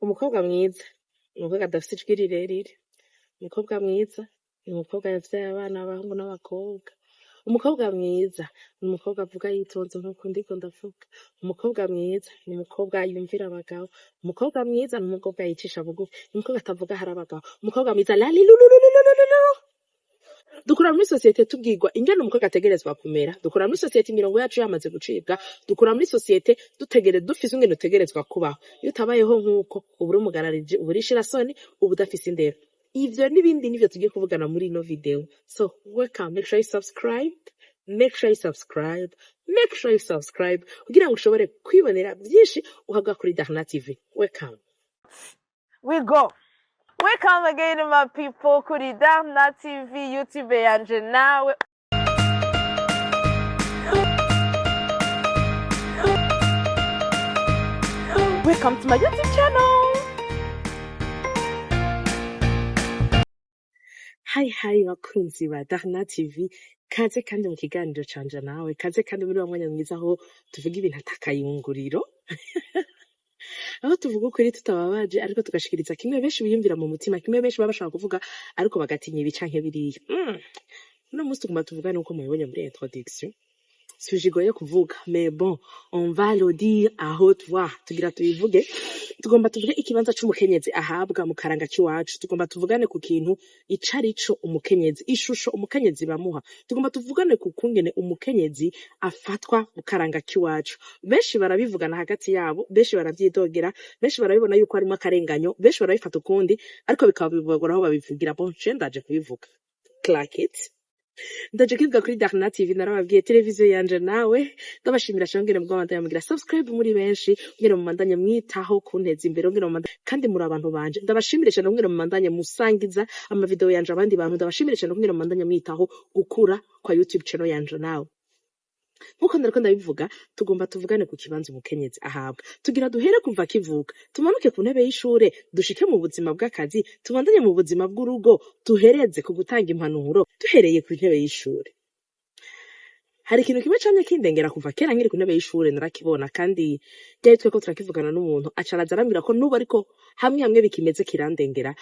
Umukobwa mwiza ni umukobwa adafise ijwi rirerire. Umukobwa mwiza ni umukobwa yavyaye abana b'abahungu n'abakobwa. Umukobwa mwiza ni umukobwa avuga yitonze nkuko ndiko ndavuga. Umukobwa mwiza ni umukobwa yumvira abagabo. Umukobwa mwiza ni umukobwa yicisha bugufi. Ni umukobwa atavuga hari abagabo. Umukobwa mwiza lalilulululululu. Dukura muri sosiyete tubwirwa ingene umukobwa ategerezwa kumera. Dukura muri sosiyete imirongo yacu yamaze gucibwa. Dukura muri sosiyete dutegere dufise ingene utegerezwa kubaho. Iyo utabayeho nk'uko, uba uri umugarariji, uba uri ishirasoni, uba udafise indero. Ivyo n'ibindi nivyo tugiye kuvugana muri ino video. So welcome, make sure you subscribe, make sure you subscribe, make sure you subscribe kugira ngo ushobore kwibonera vyinshi uhabwa kuri Darna TV. Welcome. We go. Welcome again, my people, kuri Darna TV, YouTube yanje nawe. Welcome to my YouTube channel. Hi hi bakunzi ba Darna TV, kaze kandi mu kiganiro canje nawe, kaze kandi muri wa mwanya mwiza aho tuvuga ibintu atakayunguriro, aho tuvuga ukuri tutababaje, ariko tugashikiriza kimwe benshi biyumvira mu mutima, kimwe benshi baba bashaka kuvuga ariko bagatinya ibi canke biriya. Uno munsi tugomba tuvugane uko mubibonye muri introduction. Sujet igoye kuvuga, mais bon, on va le dire à haute voix. Tugira tubivuge. Tugomba tuvuge ikibanza c'umukenyezi ahabwa mu karanga k'iwacu. Tugomba tuvugane ku kintu ico arico umukenyezi, ishusho umukenyezi bamuha. Tugomba tuvugane ku kungene umukenyezi afatwa mu karanga k'iwacu. Benshi barabivugana hagati yabo, benshi baravyidogera, benshi barabibona yuko harimo akarenganyo, benshi barabifata ukundi, ariko bikaba bibagora aho babivugira. Bon, je ndaje kubivuga. Clack it. Ndaje kwivuga kuri Darna TV. Narababwiye, televiziyo yanje nawe. Ndabashimira cyane ngene mubandanya mugira subscribe muri benshi, ngene mubandanya mwitaho kunteza imbere, ngene mubandanya kandi muri abantu banje. Ndabashimire cyane ngene mubandanya musangiza amavideo yanje abandi bantu. Ndabashimire cyane ngene mubandanya mwitaho gukura kwa YouTube channel yanje nawe. Nkuko nariko ndabivuga, tugomba tuvugane ku kibanza umukenyezi ahabwa. Tugira duhere kuva akivuka, tumanuke ku ntebe y'ishure, dushike mu buzima bw'akazi, tubandanye mu buzima bw'urugo, duhereze ku gutanga impanuro. Duhereye ku ntebe y'ishure, hari ikintu kimwe camye kindengera kuva kera nkiri ku ntebe y'ishure. Narakibona kandi ryari tweko turakivugana n'umuntu, aca araza arambwira ko n'ubu ariko hamwe hamwe bikimeze. Kirandengera: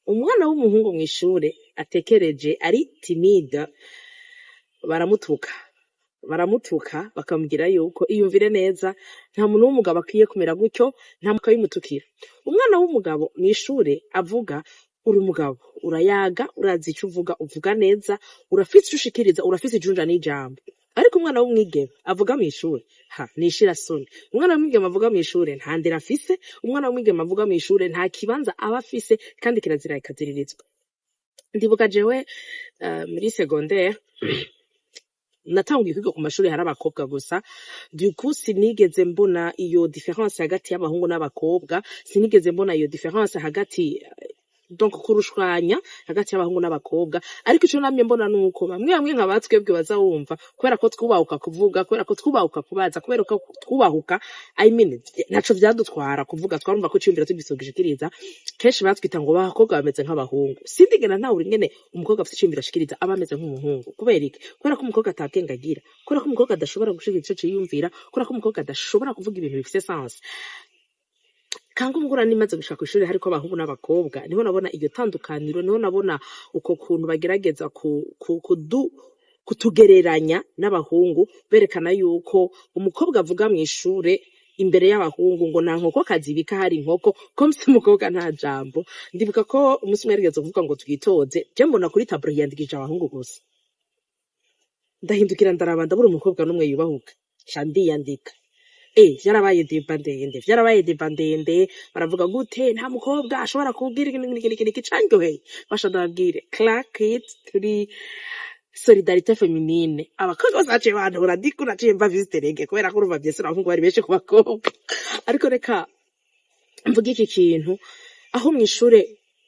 umwana w'umuhungu mw'ishure atekereje, ari timide, baramutuka, baramutuka, bakamubwira yuko iyumvire neza, nta muntu w'umugabo akwiye kumera gutyo, nta kabimutukira. Umwana w'umugabo mw'ishure avuga, uri umugabo, urayaga, urazi ico uvuga, uvuga neza, urafise ico ushikiriza, urafise ijunja n'ijambo. Ariko umwana w'umwigeme avuga mw'ishure, ha nishira soni. Umwana w'umwigeme avuga mw'ishure nta ndero afise. Umwana w'umwigeme avuga mw'ishure nta kibanza aba afise, kandi kirazira ikaziririzwa. Ndibuka jewe muri secondaire natanguye kwiga ku mashuri hari abakobwa gusa. Du coup sinigeze mbona iyo différence hagati y'abahungu n'abakobwa, sinigeze mbona iyo différence hagati, donc kurushwanya hagati y'abahungu n'abakobwa. Ariko ico namye mbona nuko bamwe bamwe nka batwebwe baza wumva kubera ko twubahuka kuvuga, kubera ko twubahuka kubaza, kubera ko twubahuka, I mean, ntaco vyadutwara kuvuga, twarumva ko iciyumviro tugishikiriza. Kenshi batwita ngo abakobwa bameze nk'abahungu. Sindigera ntahura ingene umukobwa afise iciyumviro ashikiriza aba ameze nk'umuhungu. Kubera iki? Kubera ko umukobwa atabwenge agira, kubera ko umukobwa adashobora gushikiriza ico ciyumvira, kubera ko umukobwa adashobora kuvuga ibintu bifise sens. Kanga umugura nimaze gushika kw'ishuri hariko abahungu n'abakobwa, niho nabona iryo tandukaniro, niho nabona uko kuntu bagerageza kutugereranya n'abahungu, berekana yuko umukobwa avuga mw'ishure imbere y'abahungu ngo nta nkokokazi ibika hari inkoko, comme si umukobwa nta jambo. Ndibuka ko umunsi umwe yarigeze kuvuga ngo twitoze, je mbona kuri tableau hiyandikishije abahungu gusa. Ndahindukira ndaraba, ndabura umukobwa n'umwe yubahuka, nca ndiyandika. Vyarabaye débat ndende, vyarabaye débat ndende. Baravuga gute nta mukobwa ashobora kubwira iki n'iki n'iki n'iki. Canryoheye basha, ndababwire, clack it, turi solidarité féminine. Abakobwa bose baciye bantora, ndiko naciye mba vice déléguée, kubera ko urumva vyese abahungu bari benshi ku bakobwa. Ariko reka mvuge iki kintu: aho mw'ishure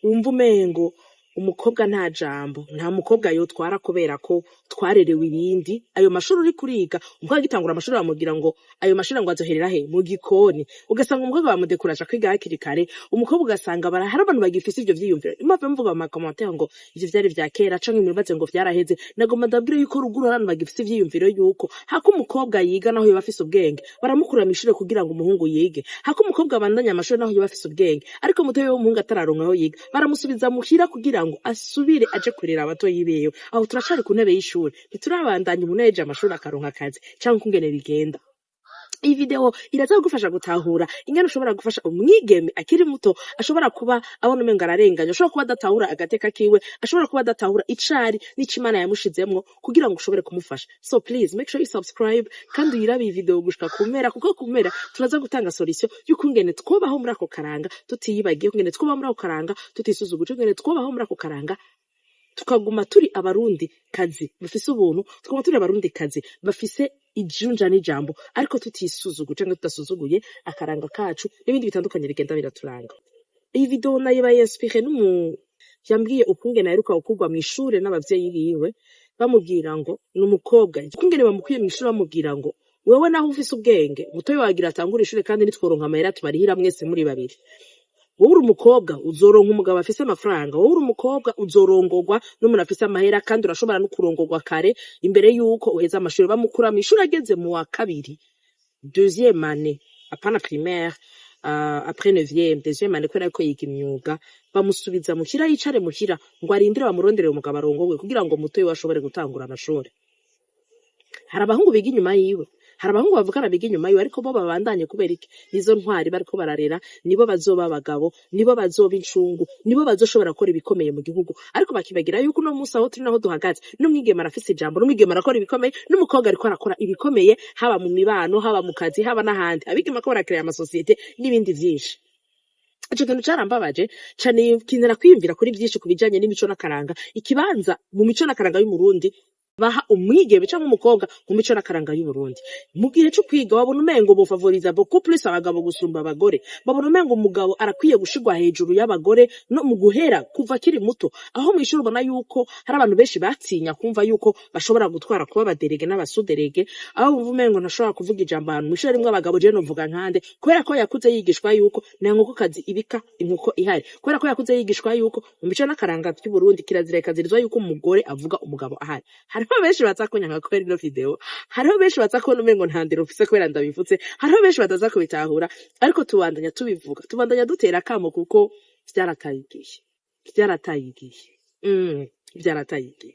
wumva umengo Umukobwa nta jambo, nta mukobwa yotwara kubera ko twarerewe ibindi. Ayo mashuri uri kuriga, umukobwa agitangura amashuri bamubwira ngo ayo mashuri ngo azoherera he? Mu gikoni. Ugasanga umukobwa bamudekuraje kwiga hakiri kare. Umukobwa ugasanga hari abantu bagifise ivyo vyiyumviro. Impamvu mvuga mu ma commentaires ngo ivyo vyari vya kera canke mwibaze ngo vyaraheze, nagomba ndabwire yuko ruguru hari abantu bagifise ivyiyumviro yuko hako umukobwa yiga naho yoba afise ubwenge, baramukura mw'ishure kugira ngo umuhungu yige. Hako umukobwa abandanya amashuri naho yoba afise ubwenge, ariko mutoyi w'umuhungu atararonka aho yiga, baramusubiza muhira kugira ngo asubire aje kurera abatoyi biwe. Aho turacari ku ntebe y'ishuri, ntiturabandanya. Umuntu yahejeje amashuri akaronka akazi canke ukungene bigenda. Iyi video iraza kugufasha gutahura ingene ushobora gufasha umwigeme akiri muto, ashobora kuba abona umengo ararenganya, ashobora kuba adatahura agateka kiwe, ashobora kuba adatahura icari n'ico Imana yamushizemwo, kugira ngo ushobore kumufasha. So please make sure you subscribe kandi uyirabe iyi video gushika ku mpera, kuko ku mpera turaza gutanga solution y'ukungene twobaho muri ako karanga tutiyibagiye, ukungene twobaho muri ako karanga tutisuzuguje, ukungene twobaho muri ako karanga tukaguma turi Abarundi kazi bafise ubuntu, tukaguma turi Abarundi kazi bafise ijunja n'ijambo, ariko tutisuzuguje canke tudasuzuguye akaranga kacu n'ibindi bitandukanye bigenda biraturanga. Iyi video nayibaye inspiré n'umu yambwiye ukungene aheruka gukurwa mw'ishure n'abavyeyi biwe, bamubwira ngo ni umukobwa, ukungene bamukuye mw'ishure bamubwira ngo: "Wewe naho ufise ubwenge, mutoyi wagira atangure ishure kandi nitworonka amahera tubarihira mwese muri babiri. Wowe uri umukobwa, uzoronka umugabo afise amafaranga. Wowe uri umukobwa, uzorongorwa n'umuntu afise amahera, kandi urashobora no kurongorwa kare imbere yuko uheza amashuri." Bamukura mw'ishure ageze mu wa kabiri, deuxième année, apana primaire, après neuvième, deuxième année, kubera ko yiga imyuga. Bamusubiza muhira, yicare muhira ngo arindire bamuronderere umugabo arongorwe kugira ngo mutoyi we ashobore gutangura amashuri. Hari abahungu biga inyuma yiwe, hari abahungu bavukana biga inyuma yiwe, ariko bo babandanye. Kubera iki? Nizo ntwari bariko bararera, nibo bazoba abagabo, nibo bazoba incungu, nibo bazoshobora gukora ibikomeye mu gihugu. Ariko bakibagira yuko uno munsi aho turi naho duhagaze, n'umwigeme arafise ijambo, n'umwigeme arakora ibikomeye, n'umukobwa ariko arakora ibikomeye, haba mu mibano, haba mu kazi, haba n'ahandi. Abigeme ko barakreya amasosiyete n'ibindi vyinshi. Ico kintu carambabaje cane, kintera kwiyumvira kuri vyinshi ku bijanye n'imico n'akaranga, ikibanza mu mico n'akaranga y'Umurundi baha umwigeme canke umukobwa mu mico n'akaranga y'Uburundi. Mu gihe co kwiga, babona umengo bofavoriza beaucoup plus abagabo gusumba abagore. Babona umengo umugabo arakwiye gushirwa hejuru y'abagore no mu guhera kuva akiri muto. Aho mw'ishuri ubona yuko hari abantu benshi batinya kumva yuko bashobora gutwara, kuba aba délégués n'aba sous-délégués, aho bumva umengo ntashobora kuvuga ijambo ahantu mw'ishuri harimwo abagabo, jewe novuga nkande? Kubera ko yakuze yigishwa yuko nta nkokokazi ibika inkoko ihari, kubera ko yakuze yigishwa yuko mu mico n'akaranga vy'Uburundi kirazira ikazirizwa yuko umugore avuga umugabo ahari. Hariho benshi baza kunyanka kubera ino video, hariho benshi baza kubona umengo nta ndero mfise kubera ndabivutse, hariho benshi bataza kubitahura, ariko tubandanya tubivuga, tubandanya dutera akamo, kuko vyarataye igihe, vyarataye igihe, vyarataye igihe.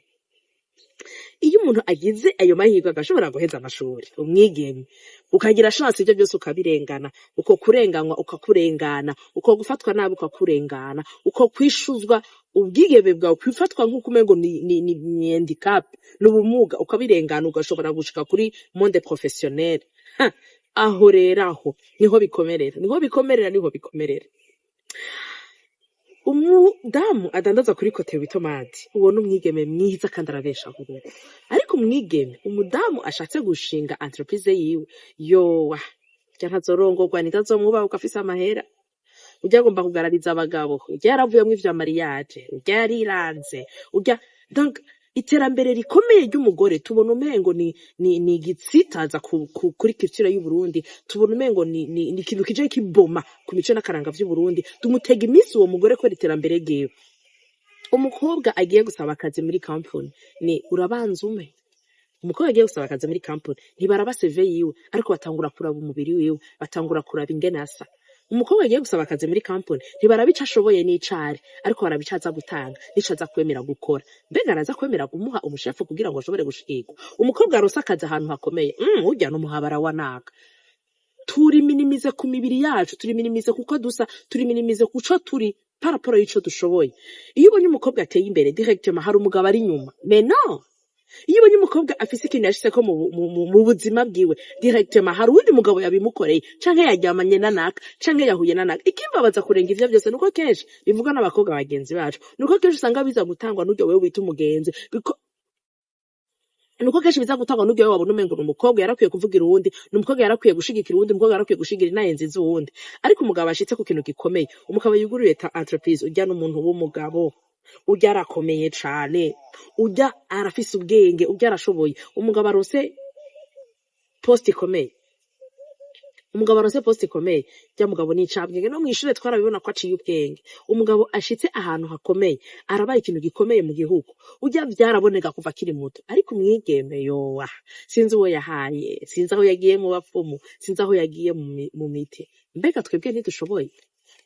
Iyo umuntu agize ayo mahirwe agashobora guheza amashuri, umwigeme ukagira chance, ibyo byose ukabirengana, uko kurenganywa ukakurengana, uko gufatwa nabi ukakurengana, uko kwishuzwa ubwigeme bwawe, kwifatwa nk'uko umengo ni handicap, ni ubumuga, ukabirengana, ugashobora gushika kuri monde professionnel. Ha, aho rero aho niho bikomerera, niho bikomerera, niho bikomerera. Umudamu adandaza kuri côté w'itomati, uwo ni umwigeme mwiza kandi arabeshaho urugo. Ariko umwigeme, umudamu ashatse gushinga entreprise yiwe, yowa rya ntazorongorwa, ntitazomwubahuka afise amahera, urya agomba kugarariza abagabo, urya yaravuyemwo ivya mariage, urya yariranze, urya. Donc iterambere rikomeye ry'umugore tubona umengo ni igitsitaza kuri culture y'Uburundi, tubona umengo ni ikintu kije kiboma ku mico n'akaranga vy'Uburundi. Tumutega iminsi uwo mugore kubera iterambere ryiwe. Umukobwa agiye gusaba akazi muri company, ni urabanza ume. Umukobwa agiye gusaba akazi muri company, ntibaraba CV yiwe, ariko batangura kuraba umubiri wiwe, batangura kuraba ingene asa. Umukobwa agiye gusaba akazi muri company, ntibaraba ico ashoboye n'icari, ariko baraba ico aza gutanga n'ico aza kwemera gukora. Mbega araza kwemera kumuha umushefu kugira ngo ashobore gushikirwa? Umukobwa aronse akazi ahantu hakomeye, urya n'umuhabara wa naka. Turiminimize ku mibiri yacu, turiminimize kuko dusa, turiminimize kuco turi par rapport y'ico dushoboye. Iyo ubonye umukobwa ateye imbere, directement hari umugabo ari inyuma. Mais non, iyo ubonye umukobwa afise ikintu yashitseko mu buzima bwiwe, directement hari uwundi mugabo yabimukoreye, canke yaryamanye na naka, canke yahuye na naka. Ikimbabaza kurenga ivyo vyose nuko kenshi bivugwa n'abakobwa bagenzi bacu, nuko kenshi usanga biza gutangwa n'uryo wewe wita umugenzi, nuko kenshi biza gutangwa n'uryo wewe wabona umengo ni umukobwa yarakwiye kuvugira uwundi, ni umukobwa yarakwiye gushigikira uwundi, umukobwa yarakwiye gushigira inaye nziza uwundi. Ariko umugabo ashitse ku kintu gikomeye, umugabo yuguruye ta entreprise, urya n'umuntu w'umugabo. Urya arakomeye cane, urya arafise ubwenge, urya arashoboye. Umugabo aronse poste ikomeye, umugabo aronse poste ikomeye, rya mugabo ni incabwenge, no mw'ishure twarabibona ko aciye ubwenge. Umugabo ashitse ahantu hakomeye, arabaye ikintu gikomeye mu gihugu, urya vyaraboneka kuva akiri muto. Ariko umwigeme yowa, sinzi uwo yahaye, sinzi aho yagiye mu bapfumu, sinzi aho yagiye mu miti. Mbega twebwe ntidushoboye?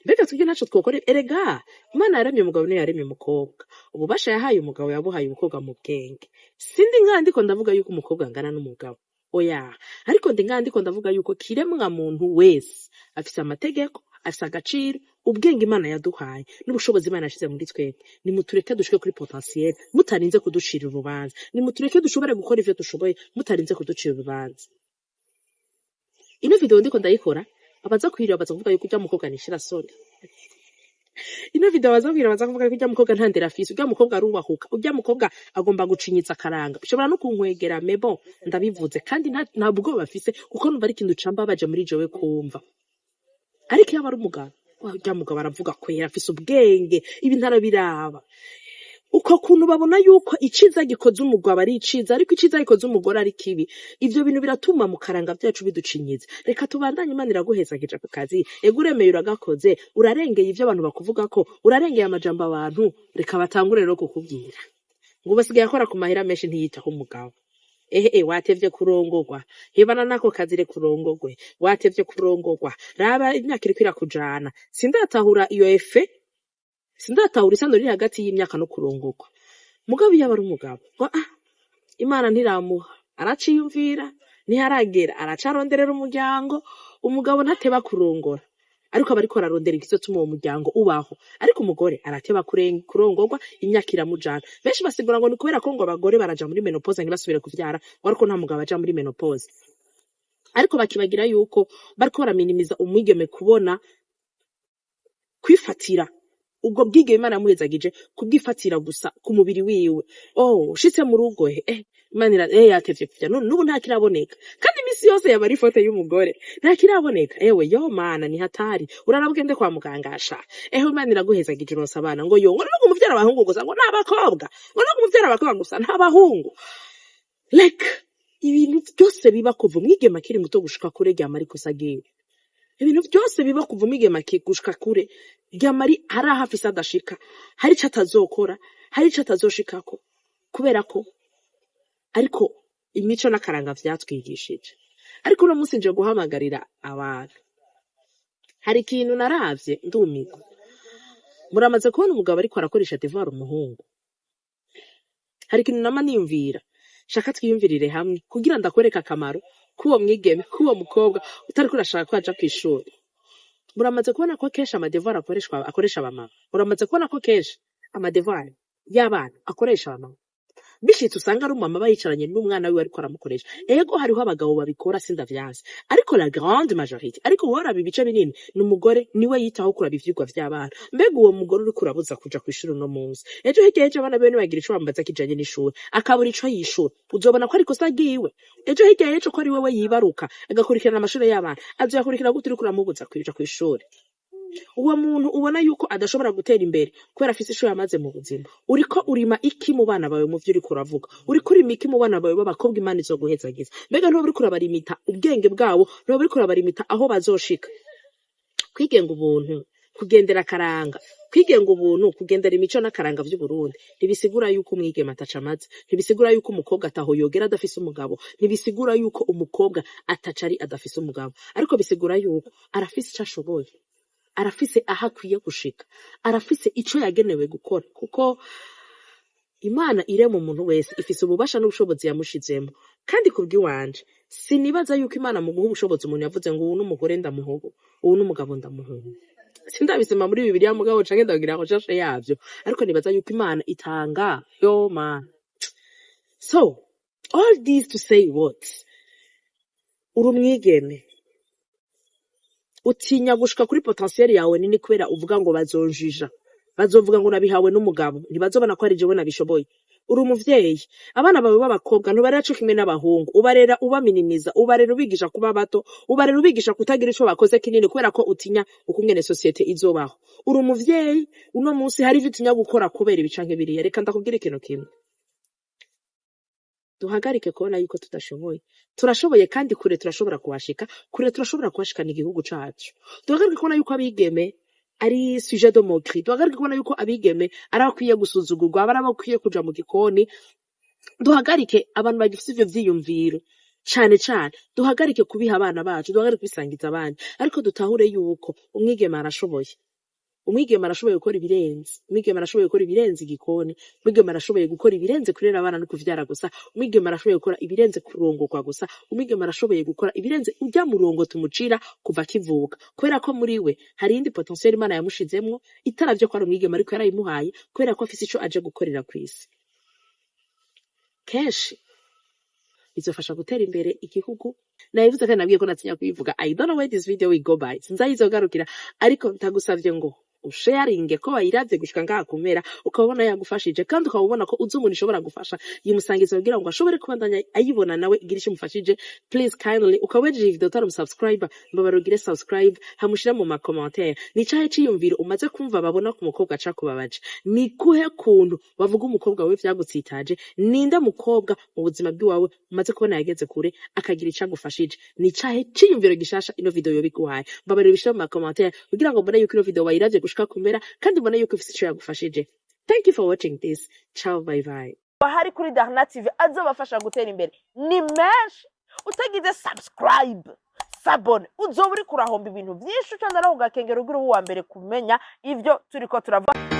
Mbega twebwe ntaco twokora? Erega Imana yaremye umugabo, niyo yaremye umukobwa. Ububasha yahaye umugabo yabuhaye umukobwa mu bwenge. Sindi ngaha ndiko ndavuga yuko umukobwa angana n'umugabo, oya, ariko ndi ngaha ndiko ndavuga yuko kiremwa muntu wese afise amategeko, afise agaciro. Ubwenge Imana yaduhaye n'ubushobozi Imana yashize muri twebwe, nimutureke dushike kuri potentiel mutarinze kuducira urubanza. Nimutureke dushobore gukora ivyo dushoboye mutarinze kuducira urubanza. Ino video ndiko ndayikora, abaza kwirira baza kuvuga yuko urya mukobwa nishira soni. Ino video baza kwirira baza kuvuga yuko urya mukobwa nta ndero afise, urya mukobwa arubahuka, urya mukobwa agomba gucinyitsa akaranga. Bishobora no kunkwegera, mais bon, ndabivuze kandi nta bwoba afise, kuko numva ari ikintu cambabaje muri jewe kumva. Ariko iyo aba ari umugabo, urya mugabo aravuga kwera, afise ubwenge, ibintu arabiraba. Uko kuntu babona yuko iciza gikoze umugabo ari iciza, ariko iciza gikoze umugore ari kibi, ivyo bintu biratuma mu karanga vyacu biducinyiza. Reka tubandanye. Imana iraguhezagije ku kazi, ego, uremeye, uragakoze, urarengeye ivyo abantu bakuvugako, urarengeye amajambo abantu. Reka batangure rero kukubwira ngo basigaye akora ku mahera menshi, ntiyitaho umugabo. Ehe, watevye kurongorwa, hebana nako kazi, reka urongorwe, watevye kurongorwa, raba imyaka iriko irakujana. Sindatahura iyo effet, sindatahura isano riri hagati y'imyaka no kurongorwa. Mugabo iyo aba ari umugabo, ngo ah, Imana ntiramuha, araciyumvira, ntiharagera, aracaronderera umuryango. Umugabo ntateba kurongora, ariko aba ariko ararondera ikizotuma uwo muryango ubaho. Ariko umugore arateba kurongorwa, imyaka iramujana. Benshi basigura ngo ni kubera ko ngo abagore baraja muri ménopause ntibasubire kuvyara, ngo ariko nta mugabo aja muri ménopause. Ariko bakibagira yuko bariko baraminimiza umwigeme kubona kwifatira ubwo bwigeme Imana yamuhezagije, kubwifatira gusa ku mubiri wiwe. Oh, ushitse mu rugo, Imana yatevye kuvya none n'ubu ntakiraboneka, kandi imisi yose yaba ari faute y'umugore, ntakiraboneka. Ewe yo Mana, ni hatari, uraraba ugende kwa muganga sha. Ehe, Imana iraguhezagije, uronse abana, ngo yo, ngo no kumuvyara abahungu gusa, ngo n'abakobwa, ngo no kumuvyara abakobwa gusa, nta bahungu. Like ibintu byose biba kuva umwigeme akiri muto gushika kure, ryama ari kosa agiye. Ibintu byose biba kuva umwigeme gushika kure, ryama ari hari aho afise adashika, hari ico atazokora, hari ico atazoshikako, kubera ko ariko imico n'akaranga vyatwigishije. Ariko uno munsi nje guhamagarira abantu. Hari ikintu naravye ndumirwa. Muramaze kubona umugabo ariko arakoresha devoir umuhungu? Hari ikintu nama niyumvira, shaka twiyumvirire hamwe kugira ndakwereka akamaro k'uwo mwigeme, k'uwo mukobwa utariko urashaka ko aja kw'ishuri. Muramaze kubona ko kenshi amadevoir akoreshwa, akoresha abamama? Muramaze kubona ko kenshi amadevoir y'abana akoresha abamama? Bishitse usanga ari umumama aba yicaranye n'umwana wiwe ariko aramukoresha. Ego, hariho abagabo babikora, sindavyanse, ariko la grande majorité, ariko woraba ibice binini, ni umugore niwe yitaho kuraba ivyigwa vy'abana. Mbega uwo mugore uriko urabuza kuja kw'ishuri uno munsi, ejo hirya y'ejo abana biwe nibagira ico bamubaza kijanye n'ishuri, akabura ico yishura, uzobona ko ari ikosa ryiwe? Ejo hirya y'ejo ko ari wewe yibaruka agakurikirana amashure y'abana, azoyakurikirana gute uriko uramubuza kuja kw'ishuri? Uwo muntu ubona yuko adashobora gutera imbere kubera afise ico yamaze mu buzima, uriko urima iki mu bana bawe? Mu vyo uriko uravuga, uriko urima iki mu bana bawe b'abakobwa Imana izoguhezagiza? Mbega ntuba uriko urabarimita ubwenge bwabo? Ntuba uriko urabarimita aho bazoshika? Kwigenga ubuntu, kugendera akaranga, kwigenga ubuntu, kugendera imico n'akaranga vy'Uburundi, ntibisigura yuko umwigeme ataca amaze, ntibisigura yuko umukobwa ataho yogera adafise umugabo, ntibisigura yuko umukobwa ataca ari adafise umugabo. Ariko bisigura yuko arafise ico ashoboye, arafise aho akwiye gushika, arafise ico yagenewe gukora, kuko Imana irema umuntu wese ifise ububasha n'ubushobozi yamushizemo. Kandi kubw'iwanje, sinibaza yuko Imana mu guha ubushobozi umuntu yavuze ngo uwu n'umugore ndamuhubu, uwu n'umugabo ndamuhubu. Sindabisoma muri Bibiliya mugabo, canke ndagira recherche yavyo, ariko nibaza yuko Imana itanga yo Mana. So all this to say what? Uri umwigeme, utinya gushika kuri potentiel yawe nini kubera uvuga ngo bazonjija, bazovuga ngo nabihawe n'umugabo, ntibazobona ko ari jewe nabishoboye. Uri umuvyeyi, abana bawe b'abakobwa ntubarera co kimwe n'abahungu. Ubarera ubaminimiza, ubarera ubigisha kuba bato, ubarera ubigisha kutagira ico bakoze kinini kubera ko utinya ukungene société izobaho. Uri umuvyeyi, uno munsi hari ivyo utinya gukora kubera ibi canke biriya. Reka ndakubwira ikintu kimwe: duhagarike kubona yuko tudashoboye. Turashoboye, kandi kure turashobora kuhashika, kure turashobora kuhashikana igihugu cacu. Duhagarike kubona yuko abigeme ari sujet de moquerie. Duhagarike kubona yuko abigeme ari abakwiye gusuzugurwa, ari abakwiye kuja mu gikoni. Duhagarike abantu bagifise ivyo vyiyumviro cane cane. Duhagarike kubiha abana bacu, duhagarike kubisangiza abandi, ariko dutahure yuko umwigeme arashoboye. Umwigeme arashoboye gukora ibirenze. Umwigeme arashoboye gukora ibirenze igikoni. Umwigeme arashoboye gukora ibirenze kurera abana no kuvyara gusa. Umwigeme arashoboye gukora ibirenze kurongorwa gusa. Umwigeme arashoboye gukora ibirenze urya murongo tumucira kuva akivuka, kubera ko muri we hari iyindi potentiel Imana yamushizemwo, itaravye ko ari umwigeme, ariko yarayimuhaye kubera ko afise ico aje gukorera kw'isi. Kenshi bizofasha gutera imbere igihugu. Nabivuze kandi nabwiye ko natinya kubivuga. I don't know where this video will go by, sinzi aho izogarukira, ariko ndagusavye ngo usharinge ko wayiravye gushika ngaha kumera, ukabona yagufashije, kandi ukaba ubona ko uzi umuntu ishobora gufasha, yimusangiza kugira ngo ashobore kubandanya ayibona, nawe igira ico imufashije. Please kindly, ukaba wejeje iyi video utari umusubscriber, mbabara ugire subscribe. Hamushira mu ma commentaire: ni icahe ciyumviro umaze kumva babona ku mukobwa cakubabaje? Ni kuhe kuntu bavuga umukobwa wawe vyagutsitaje? Ninde mukobwa mu buzima bw'iwawe umaze kubona yageze kure akagira ico agufashije? Ni icahe ciyumviro gishasha ino video yoba iguhaye? Mbabarira ubishire mu ma commentaire kugira ngo mbone yuko ino video wayiravye gushika kumera, kandi mbone yuko ifise ico yagufashije. Thank you for watching this. Ciao, bye bye. Ahari kuri Darna TV azobafasha gutera imbere ni menshi. Utagize subscribe, s'abonner, uzoba uriko urahomba ibintu vyinshi. Uca ndanaho ugakengera ugira uwa mbere kumenya ivyo turiko turavuga.